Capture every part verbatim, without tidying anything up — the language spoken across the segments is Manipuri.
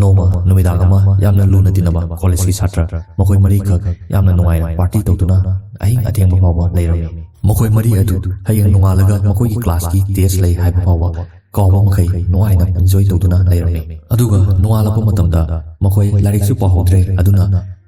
ꯅꯣꯡꯃ ꯅꯨꯃꯤꯗꯥꯡ ꯑꯃ ꯌꯥꯝꯅ ꯂꯨꯅ ꯇꯤꯟꯅꯕ ꯀꯣꯂꯦꯖꯀꯤ ꯁꯥꯇ꯭ꯔ ꯃꯈꯣꯏ ꯃꯔꯤꯈꯛ ꯌꯥꯝꯅ ꯅꯨꯡꯉꯥꯏꯅ ꯄꯥꯔꯇꯤ ꯇꯧꯗꯨꯅ ꯑꯍꯤꯡ ꯑꯊꯦꯡꯕ ꯐꯥꯎꯕ ꯂꯩꯔꯝꯃꯤ꯫ ꯃꯈꯣꯏ ꯃꯔꯤ ꯑꯗꯨ ꯍꯌꯦꯡ ꯅꯣꯡꯉꯥꯜꯂꯒ ꯃꯈꯣꯏꯒꯤ ꯀ꯭ꯂꯥꯁꯀꯤ ꯇꯦꯁ ꯂꯩ ꯍꯥꯏꯕ ꯐꯥꯎꯕ ꯀꯥꯎꯕ ꯃꯈꯩ ꯅꯨꯡꯉꯥꯏꯅ ꯏꯟꯖꯣꯏ ꯇꯧꯗꯨꯅ ꯂꯩꯔꯝꯃꯤ꯫ ꯑꯗꯨꯒ ꯅꯣꯡꯉꯥꯜꯂꯛꯄ ꯃꯇꯝꯗ ꯃꯈꯣꯏ ꯂꯥꯏꯔꯤꯛꯁꯨ ꯄꯥꯍꯧꯗ꯭ꯔꯦ, ꯑꯗꯨꯅ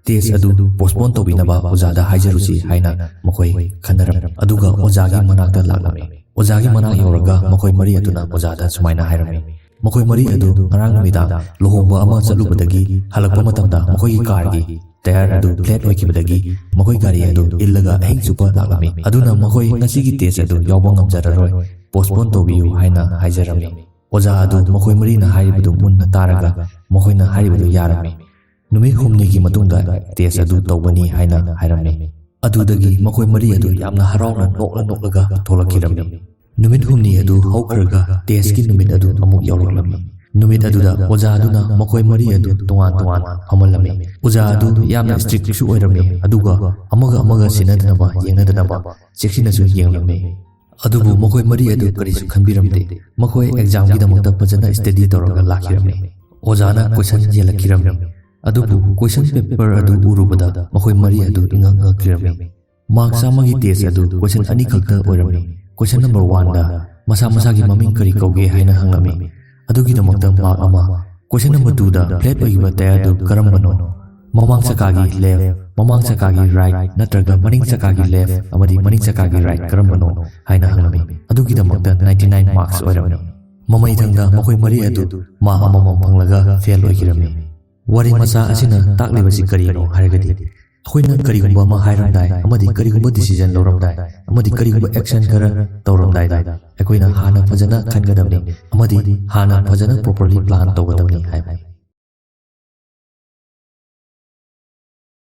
ꯇꯦꯁ ꯑꯗꯨ ꯄꯣꯁꯄꯣꯟ ꯇꯧꯕꯤꯅꯕ ꯑꯣꯖꯥꯗ ꯍꯥꯏꯖꯔꯨꯁꯤ ꯍꯥꯏꯅ ꯃꯈꯣꯏ ꯈꯟꯅꯔꯝꯃꯤ꯫ ꯑꯗꯨꯒ ꯑꯣꯖꯥꯒꯤ ꯃꯅꯥꯛꯇ ꯂꯥꯛꯂꯝꯃꯤ꯫ ꯑꯣꯖꯥꯒꯤ ꯃꯅꯥꯛ ꯌꯧꯔꯒ ꯃꯈꯣꯏ ꯃꯔꯤ ꯑꯗꯨꯅ ꯑꯣꯖꯥꯗ ꯁꯨꯃꯥꯏꯅ ꯍꯥꯏꯔꯝꯃꯤ, ꯃꯈꯣꯏ ꯃꯔꯤ ꯑꯗꯨ ꯉꯔꯥꯡ ꯅꯨꯃꯤꯗꯥꯡ ꯂꯨꯍꯣꯡꯕ ꯑꯃ ꯆꯠꯂꯨꯕꯗꯒꯤ ꯍꯜꯂꯛꯄ ꯃꯇꯝꯗ ꯃꯈꯣꯏꯒꯤ ꯀꯥꯔꯒꯤ ꯇꯌꯥꯔ ꯑꯗꯨ ꯐ꯭ꯂꯦꯠ ꯑꯣꯏꯈꯤꯕꯗꯒꯤ ꯃꯈꯣꯏ ꯒꯥꯔꯤ ꯑꯗꯨ ꯏꯜꯂꯒ ꯑꯍꯤꯡ ꯆꯨꯞꯄ ꯂꯥꯛꯂꯝꯃꯤ꯫ ꯑꯗꯨꯅ ꯃꯈꯣꯏ ꯉꯁꯤꯒꯤ ꯇꯦꯁ ꯑꯗꯨ ꯌꯥꯎꯕ ꯉꯝꯖꯔꯔꯣꯏ, ꯄꯣꯁꯄꯣꯟ ꯇꯧꯕꯤꯌꯨ ꯍꯥꯏꯅ ꯍꯥꯏꯖꯔꯝꯃꯤ꯫ ꯑꯣꯖꯥ ꯑꯗꯨ ꯃꯈꯣꯏ ꯃꯔꯤꯅ ꯍꯥꯏꯔꯤꯕꯗꯨ ꯃꯨꯟꯅ ꯇꯥꯔꯒ ꯃꯈꯣꯏꯅ ꯍꯥꯏꯔꯤꯕꯗꯨ ꯌꯥꯔꯝꯃꯤ꯫ ꯅꯨꯃꯤꯠ ꯍꯨꯝꯅꯤꯒꯤ ꯃꯇꯨꯡꯗ ꯇꯦꯁ ꯑꯗꯨ ꯇꯧꯒꯅꯤ ꯍꯥꯏꯅ ꯍꯥꯏꯔꯝꯃꯤ꯫ ꯑꯗꯨꯗꯒꯤ ꯃꯈꯣꯏ ꯃꯔꯤ ꯑꯗꯨ ꯌꯥꯝꯅ ꯍꯔꯥꯎꯅ ꯅꯣꯛꯂ ꯅꯣꯛꯂꯒ ꯊꯣꯛꯂꯛꯈꯤꯔꯝꯃꯤ꯫ ꯅꯨꯃꯤꯠ ꯍꯨꯝꯅꯤ ꯑꯗꯨ ꯍꯧꯈ꯭ꯔꯒ ꯇꯦꯁꯀꯤ ꯅꯨꯃꯤꯠ ꯑꯗꯨ ꯑꯃꯨꯛ ꯌꯧꯔꯛꯂꯝꯃꯤ꯫ ꯅꯨꯃꯤꯠ ꯑꯗꯨꯗ ꯑꯣꯖꯥ ꯑꯗꯨꯅ ꯃꯈꯣꯏ ꯃꯔꯤ ꯑꯗꯨ ꯇꯣꯉꯥꯟ ꯇꯣꯉꯥꯟ ꯐꯝꯍꯜꯂꯝꯃꯤ꯫ ꯑꯣꯖꯥ ꯑꯗꯨ ꯌꯥꯝꯅ ꯏꯁꯇ꯭ꯔꯤꯛꯁꯨ ꯑꯣꯏꯔꯝꯃꯤ, ꯑꯗꯨꯒ ꯑꯃꯒ ꯑꯃꯒ ꯁꯤꯟꯅꯗꯅꯕ ꯌꯦꯡꯅꯗꯅꯕ ꯆꯦꯛꯁꯤꯟꯅꯁꯨ ꯌꯦꯡꯂꯝꯃꯤ꯫ ꯑꯗꯨꯕꯨ ꯃꯈꯣꯏ ꯃꯔꯤ ꯑꯗꯨ ꯀꯔꯤꯁꯨ ꯈꯟꯕꯤꯔꯝꯗꯦ꯫ ꯃꯈꯣꯏ ꯑꯦꯛꯖꯥꯝꯒꯤꯗꯃꯛꯇ ꯐꯖꯅ ꯁ꯭ꯇꯗꯤ ꯇꯧꯔꯒ ꯂꯥꯛꯈꯤꯔꯝꯃꯤ꯫ ꯑꯣꯖꯥꯅ ꯀꯣꯏꯁꯟ ꯌꯦꯜꯂꯛꯈꯤꯔꯝꯃꯤ꯫ ꯑꯗꯨꯕꯨ ꯀꯣꯏꯁꯟ ꯄꯦꯄꯔ ꯑꯗꯨ ꯎꯔꯨꯕꯗ ꯃꯈꯣꯏ ꯃꯔꯤ ꯑꯗꯨ ꯏꯉꯛ ꯉꯛꯈꯤꯔꯝꯃꯤ꯫ ꯃꯥꯔꯛ ꯆꯥꯝꯃꯒꯤ ꯇꯦꯁ ꯑꯗꯨ ꯀꯣꯏꯁꯟ ꯑꯅꯤꯈꯛꯇ ꯑꯣꯏꯔꯝꯃꯤ꯫ ꯀꯣꯏꯁꯟ ꯅꯝꯕꯔ ꯋꯥꯟꯗ ꯃꯁꯥ ꯃꯁꯥꯒꯤ ꯃꯃꯤꯡ ꯀꯔꯤ ꯀꯧꯒꯦ ꯍꯥꯏꯅ ꯍꯪꯂꯝꯃꯤ꯫ ꯑꯗꯨꯒꯤꯗꯃꯛꯇ ꯃꯥꯔꯛ ꯑꯃ, ꯀꯣꯏꯁꯟ ꯅꯝꯕꯔ ꯇꯨꯗ ꯐ꯭ꯂꯦꯠ ꯑꯣꯏꯈꯤꯕ ꯇꯌꯥꯔꯗꯨ ꯀꯔꯝꯕꯅꯣ? ꯃꯃꯥꯡ ꯆꯀꯥꯒꯤ ꯂꯦꯐ, ꯃꯃꯥꯡ ꯆꯀꯥꯒꯤ ꯔꯥꯏꯠ ꯅꯠꯇ꯭ꯔꯒ ꯃꯅꯤꯡ ꯆꯀꯥꯒꯤ ꯂꯦꯐ ꯑꯃꯗꯤ ꯃꯅꯤꯡ ꯆꯀꯥꯒꯤ ꯔꯥꯏꯠ ꯀꯔꯝꯕꯅꯣ ꯍꯥꯏꯅ ꯍꯪꯂꯝꯃꯤ꯫ ꯑꯗꯨꯒꯤꯗꯃꯛꯇ ꯅꯥꯏꯟꯇꯤ ꯅꯥꯏꯟ ꯃꯥꯔꯛꯁ ꯑꯣꯏꯔꯝꯃꯤ꯫ ꯃꯃꯩꯊꯪꯗ ꯃꯈꯣꯏ ꯃꯔꯤ ꯑꯗꯨ ꯃꯥꯔꯛ ꯑꯃꯃꯝ ꯐꯪꯂꯒ ꯐꯦꯜ ꯑꯣꯏꯈꯤꯔꯝꯃꯤ꯫ ꯋꯥꯔꯤ ꯃꯆꯥ ꯑꯁꯤꯅ ꯇꯥꯛꯂꯤꯕꯁꯤ ꯀꯔꯤꯅꯣ ꯍꯥꯏꯔꯒꯗꯤ, ꯑꯩꯈꯣꯏꯅ ꯀꯔꯤꯒꯨꯝꯕ ꯑꯃ ꯍꯥꯏꯔꯝꯗꯥꯏ ꯑꯃꯗꯤ ꯀꯔꯤꯒꯨꯝꯕ ꯗꯤꯁꯤꯖꯟ ꯂꯧꯔꯝꯗꯥꯏ ꯑꯃꯗꯤ ꯀꯔꯤꯒꯨꯝꯕ ꯑꯦꯛꯁꯟ ꯈꯔ ꯇꯧꯔꯝꯗꯥꯏꯗ ꯑꯩꯈꯣꯏꯅ ꯍꯥꯟꯅ ꯐꯖꯅ ꯈꯟꯒꯗꯕꯅꯤ ꯑꯃꯗꯤ ꯍꯥꯟꯅ ꯐꯖꯅ ꯄ꯭ꯔꯣꯄꯔꯂꯤ ꯄ꯭ꯂꯥꯟ ꯇꯧꯒꯗꯕꯅꯤ ꯍꯥꯏꯕ꯫